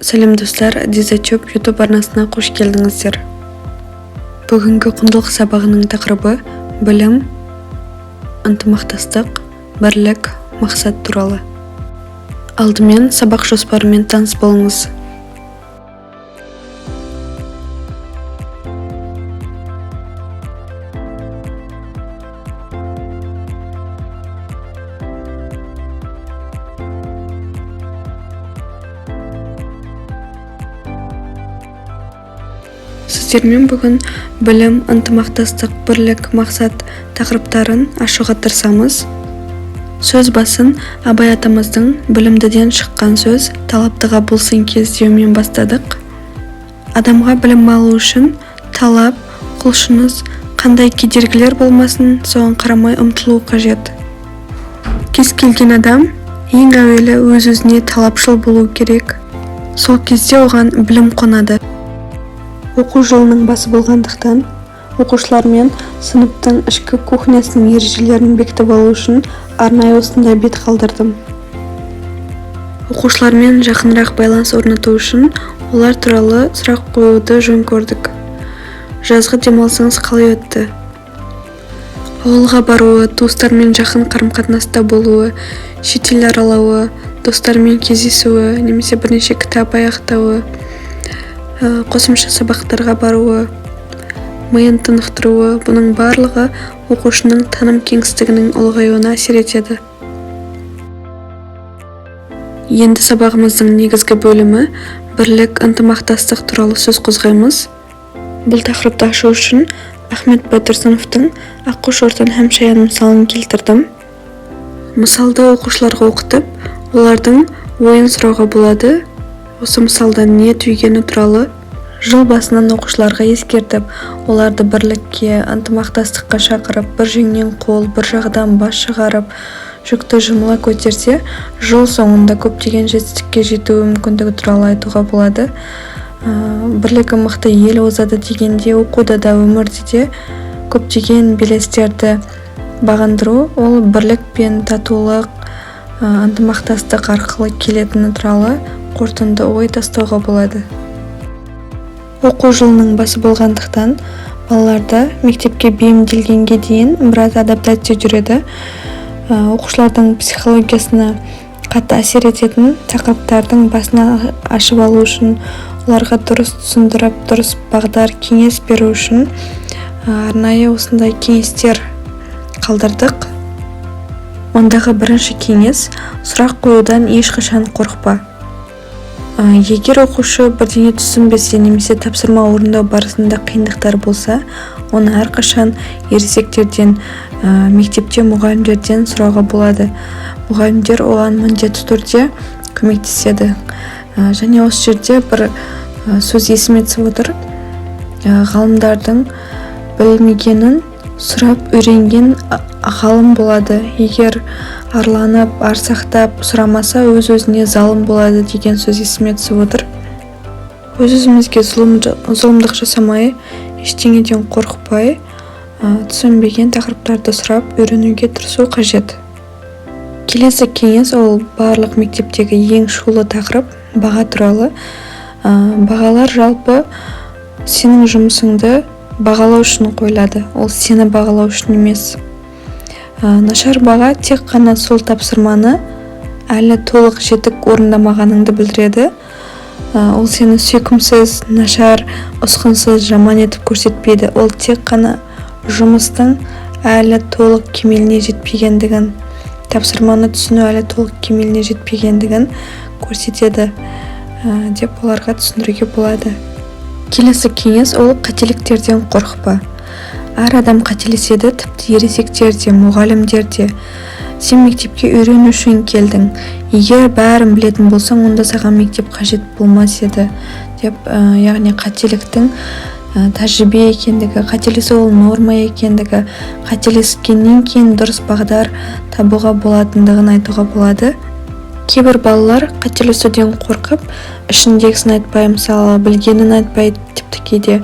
Сәлем, достар! Дизачоп YouTube арнасына қош келдіңіздер. Бүгінгі құндылық сабағының тақырыбы білім, ынтымақтастық, бірлік, мақсат туралы. Алдымен сабақ жоспарымен таныс болыңыз. Сіздермен бүгін білім, ынтымақтастық, бірлік, мақсат тақырыптарын ашуға тырысамыз. Сөз басын Абай атамыздың «Білімдіден шыққан сөз, талаптыға болсын кез» деуімен бастадық. Адамға білім алу үшін талап, құлшыныс, қандай кедергілер болмасын, соған қарамай ұмтылу қажет. Кез келген адам ең әуелі өз-өзіне талапшыл болу керек. Сол кезде оған білім қонады. Оқу жылының басы болғандықтан, оқушылармен сыныптың ішкі кухнясының ережелерін бекітіп алу үшін арнайы осындай бет қалдырдым. Оқушылармен жақынырақ байланыс орнату үшін олар туралы сұрақ қоюды жөн көрдік. Жазғы демалысыңыз қалай өтті? Ауылға баруы, туыстармен жақын қарым-қатынаста болуы, шетел аралауы, достарымен кездесуі немесе бірнеше кітап аяқтауы, қосымша сабақтарға баруы, миын тынықтыруы — бұның барлығы оқушының таным кеңістігінің ұлғаюына әсер етеді. Енді сабағымыздың негізгі бөлімі — бірлік, ынтымақтастық туралы сөз қозғаймыз. Бұл тақырыпты ашу үшін Ахмет Байтұрсыновтың «Аққу, шортан һәм шаян» мысалын келтірдім. Мысалды оқушыларға оқытып, олардың ойын сұрауға болады. Осы мысалдан не түйгені туралы. Жыл басынан оқушыларға ескертіп, оларды бірлікке, ынтымақтастыққа шақырып, бір жеңнен қол, бір жағадан бас шығарып, жүкті жұмыла көтерсе, жыл соңында көптеген жетістікке жетуі мүмкіндігі туралы айтуға болады. Бірлігі мықты ел озады дегенде, оқуда да, өмірде де көптеген белестерді бағындыру ол бірлік пен татулық, ынтымақтастық арқылы келетіні туралы қорытынды ой тастауға болады. Оқу жылының басы болғандықтан, балаларда мектепке бейімделгенге дейін біраз адаптация жүреді. Оқушылардың психологиясына қатты әсер ететін тақырыптардың басын ашып алу үшін, оларға дұрыс түсіндіріп, дұрыс бағдар, кеңес беру үшін арнайы осындай кеңестер қалдырдық. Ондағы бірінші кеңес: сұрақ қоюдан ешқашан қорықпа. Егер оқушы бірдеңе түсінбесе немесе тапсырма орындау барысында қиындықтар болса, оны әрқашан ересектерден, мектепте мұғалімдерден сұрауға болады. Мұғалімдер оған міндетті түрде көмектеседі. Және осы жерде бір сөз есіме түсіп отыр. Ғалымдардың білмегенін сұрап үйренген ғалым болады, егер арланып, арсақтап сұрамаса, өз-өзіне залым болады деген сөз есіме түсіп отыр. Өз-өзімізге зұлымдық жасамай, ештеңеден қорықпай, түсінбеген тақырыптарды сұрап үйренуге тырысу қажет. Келесі кеңес — ол барлық мектептегі ең шулы тақырып — баға туралы. Бағалар жалпы сенің жұмысыңды бағалау үшін қойылады, ол сені бағалау үшін емес. Нашар баға тек қана сол тапсырманы әлі толық жетік орындамағаныңды білдіреді. Ол сені сүйкімсіз, нашар, ұсқынсыз, жаман етіп көрсетпейді. Ол тек қана жұмыстың әлі толық кемеліне жетпегендігін, тапсырманы түсіну әлі толық кемеліне жетпегендігін көрсетеді деп оларға түсіндіруге болады. Келесі кеңес — ол қателіктерден қорықпа. Әр адам қателеседі, тіпті ересектер де, мұғалімдер де. Сен мектепке үйрену үшін келдің. Егер бәрін білетін болсаң, онда саған мектеп қажет болмас еді деп, яғни қателіктің тәжірибе екендігі, қателесу ол норма екендігі, қателескеннен кейін дұрыс бағдар табуға болатындығын айтуға болады. Кейбір балалар қателесуден қорқып, ішіндегісін айтпай, мысалы, білгенін айтпай, тіпті кейде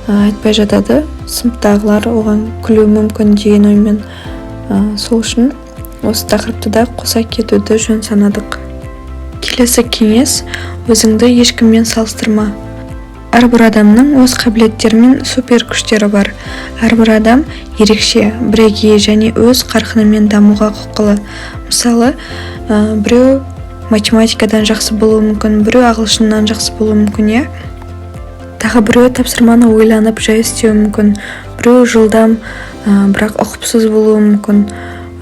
айтпай жатады, сыныптағылар оған күлуі мүмкін деген оймен. Сол үшін осы тақырыпты да қоса кетуді жөн санадық. Келесі кеңес: өзіңді ешкіммен салыстырма. Әрбір адамның өз қабілеттері мен супер күштері бар. Әрбір адам ерекше, бірегей және өз қарқынымен дамуға құқылы. Мысалы, біреу математикадан жақсы болуы мүмкін, біреу ағылшыннан жақсы болуы мүмкін, иә, тағы біреу тапсырманы ойланып жай істеуі мүмкін, біреу жылдам, бірақ ұқыпсыз болуы мүмкін.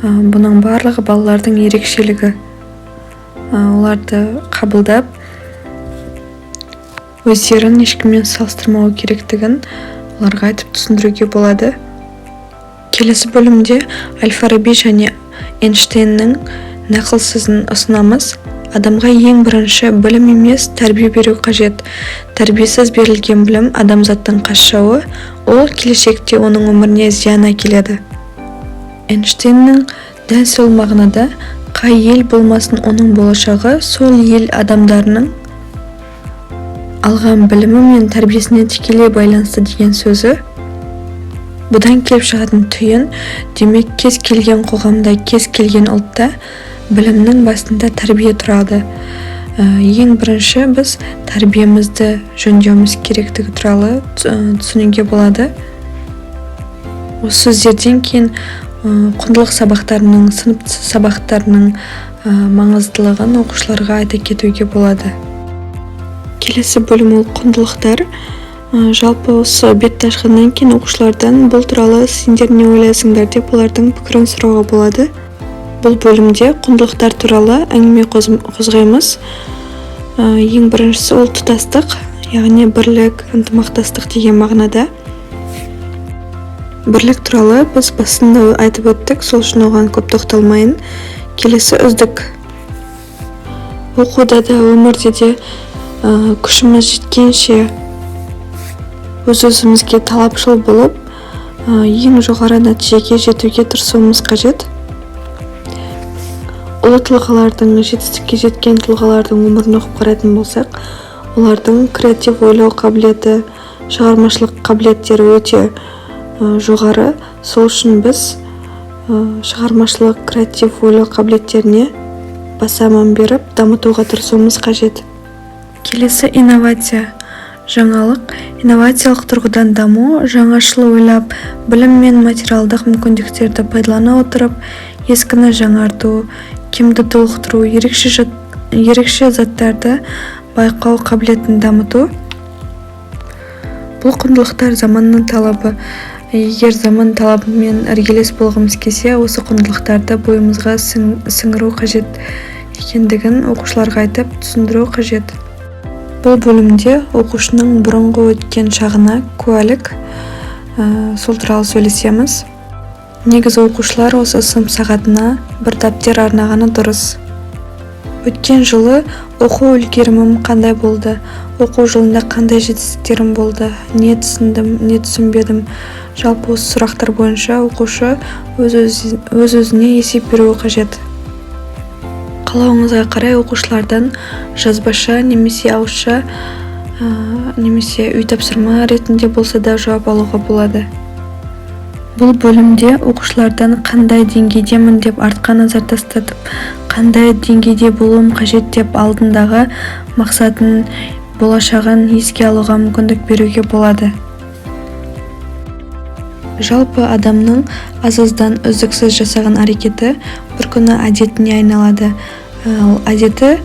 Бұның барлығы балалардың ерекшелігі. Оларды қабылдап, өздерін ешкіммен салыстырмау керектігін оларға айтып түсіндіруге болады. Келесі бөлімде Әл-Фараби және Эйнштейннің нақыл сөзін ұсынамыз: «Адамға ең бірінші білім емес, тәрбие беру қажет. Тәрбиесіз берілген білім – адамзаттың қас жауы, ол келешекте оның өміріне зиян әкеледі». Эйнштейннің дәл сол мағынада: «Қай ел болмасын, оның болашағы сол ел адамдарының алған білімі мен тәрбиесіне тікелей байланысты» деген сөзі. Бұдан келіп шығатын түйін: демек, кез келген қоғамда, кез келген ұлтта білімнің басында тәрбие тұрады. Ең бірінші біз тәрбиемізді жөндеуіміз керектігі туралы түсінуге болады. Осы сөздерден кейін құндылық сабақтарының, сынып сабақтарының маңыздылығын оқушыларға айта кетуге болады. Келесі бөлім – ол құндылықтар. Жалпы осы бетті ашқаннан кейін оқушылардан «Бұл туралы сендер не ойлайсыңдар?» деп олардың пікірін сұрауға болады. Бұл бөлімде құндылықтар туралы әңгіме қозғаймыз. Ең біріншісі – ол тұтастық, яғни бірлік, ынтымақтастық деген мағынада. Бірлік туралы біз басында айтып өттік, сол үшін оған көп тоқталмайын. Келесі – үздік. Оқуда да, өмірде де күшіміз жеткенше өз өзімізге талапшыл болып, ең жоғары нәтижеге жетуге тырысуымыз қажет. Ұлы тұлғалардың, жетістікке жеткен тұлғалардың өмірін оқып қарайтын болсақ, олардың креатив ойлау қабілеті, шығармашылық қабілеттері өте жоғары. Сол үшін біз шығармашылық, креатив ойлау қабілеттеріне баса мән беріп, дамытуға тырысуымыз қажет. Келесі – инновация, жаңалық. Инновациялық тұрғыдан даму – жаңашыл ойлап, білім мен материалдық мүмкіндіктерді пайдалана отырып, ескіні жаңарту, кемді толықтыру, ерекше заттарды байқау қабілетін дамыту. Бұл құндылықтар – заманның талабы. Егер заман талабымен іргелес болғымыз келсе, осы құндылықтарды бойымызға сіңіру қажет екендігін оқушыларға айтып түсіндіру қажет. Бұл бөлімде оқушының бұрынғы өткен шағына куәлік, сол туралы сөйлесеміз. Негізі, оқушылар осы сынып сағатына бір дәптер арнағаны дұрыс. Өткен жылы оқу үлгерімім қандай болды, оқу жылында қандай жетістіктерім болды, не түсіндім, не түсінбедім, жалпы осы сұрақтар бойынша оқушы өз өзіне есеп беруі қажет. Қалауыңызға қарай оқушылардан жазбаша немесе ауызша, немесе үй тапсырма ретінде болса да жауап алуға болады. Бұл бөлімде оқушылардан қандай деңгейдемін деп артқа назар тастатып, қандай деңгейде болуым қажет деп алдындағы мақсатын, болашағын еске алуға мүмкіндік беруге болады. Жалпы, адамның аз-аздан үздіксіз жасаған әрекеті бір күні әдетіне айналады, ал әдеті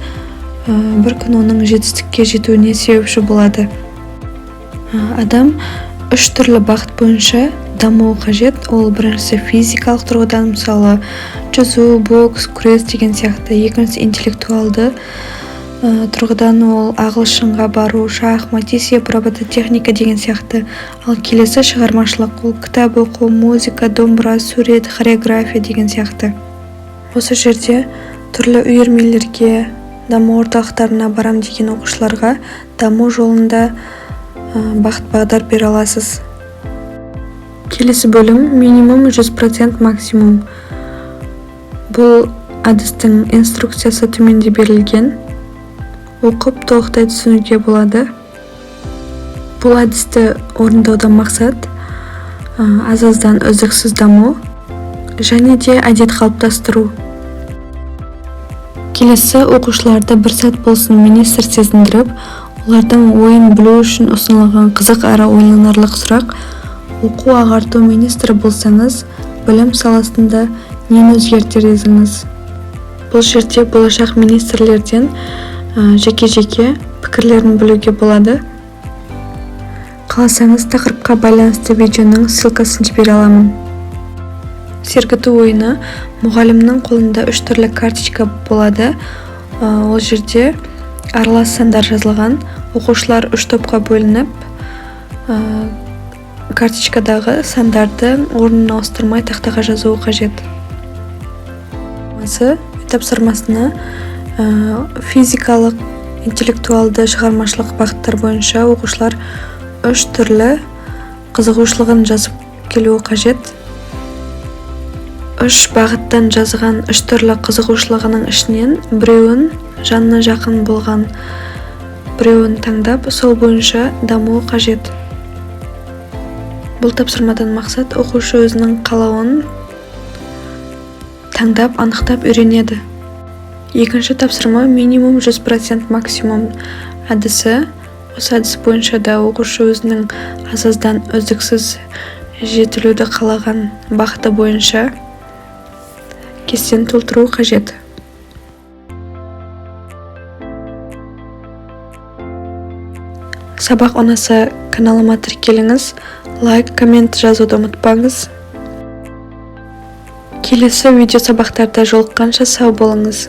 бір күні оның жетістікке жетуіне себепші болады. Адам үш түрлі бағыт бойынша дамуы қажет. Ол біріншісі – физикалық тұрғыдан, мысалы, жүзу, бокс, күрес деген сияқты. Екіншісі – интеллектуалды тұрғыдан, ол ағылшынға бару, шахмат, есеп, робототехника деген сияқты. Ал келесі – шығармашылық, ол кітап оқу, музыка, домбыра, сурет, хореография деген сияқты. Осы жерде түрлі үйірмелерге, даму орталықтарына барам деген оқушыларға даму жолында бағыт бағдар бере аласыз. Келесі бөлім – минимум 100%, максимум. Бұл әдістің инструкциясы төменде берілген, оқып, толықтай түсінуге болады. Бұл әдісті орындауда мақсат – аз аздан үздіксіз даму және де әдет қалыптастыру. Келесі оқушыларды бір сәт болсын министр сезіндіріп, олардың ойын білу үшін ұсынылған қызық әрі ойланарлық сұрақ: оқу-ағарту министрі болсаңыз, білім саласында нені өзгертер едіңіз? Бұл жерде болашақ министрлерден жеке-жеке пікірлерін білуге болады. Қаласаңыз, тақырыпқа байланысты видеоның ссылкасын жібере аламын. Сергіту ойыны. Мұғалімнің қолында үш түрлі карточка болады. Ол жерде аралас сандар жазылған. Оқушылар үш топқа бөлініп, карточкадағы сандарды орнын ауыстырмай тақтаға жазуы қажет. Тапсырмасына физикалық, интеллектуалды, шығармашылық бағыттар бойынша оқушылар үш түрлі қызығушылығын жазып келуі қажет. Үш бағыттан жазған үш түрлі қызығушылығының ішінен біреуін, жанына жақын болған біреуін таңдап, сол бойынша дамуы қажет. Бұл тапсырмадан мақсат: оқушы өзінің қалауын таңдап, анықтап үйренеді. Екінші тапсырма — минимум 100%, максимум әдісі. Осы әдіс бойынша да оқушы өзінің аз-аздан үздіксіз жетілуді қалаған бағыты бойынша кестені толтыруы қажет. Сабақ ұнаса, каналыма тіркеліңіз, лайк, коммент жазуды ұмытпаңыз. Келесі видео сабақтарда жолыққанша сау болыңыз.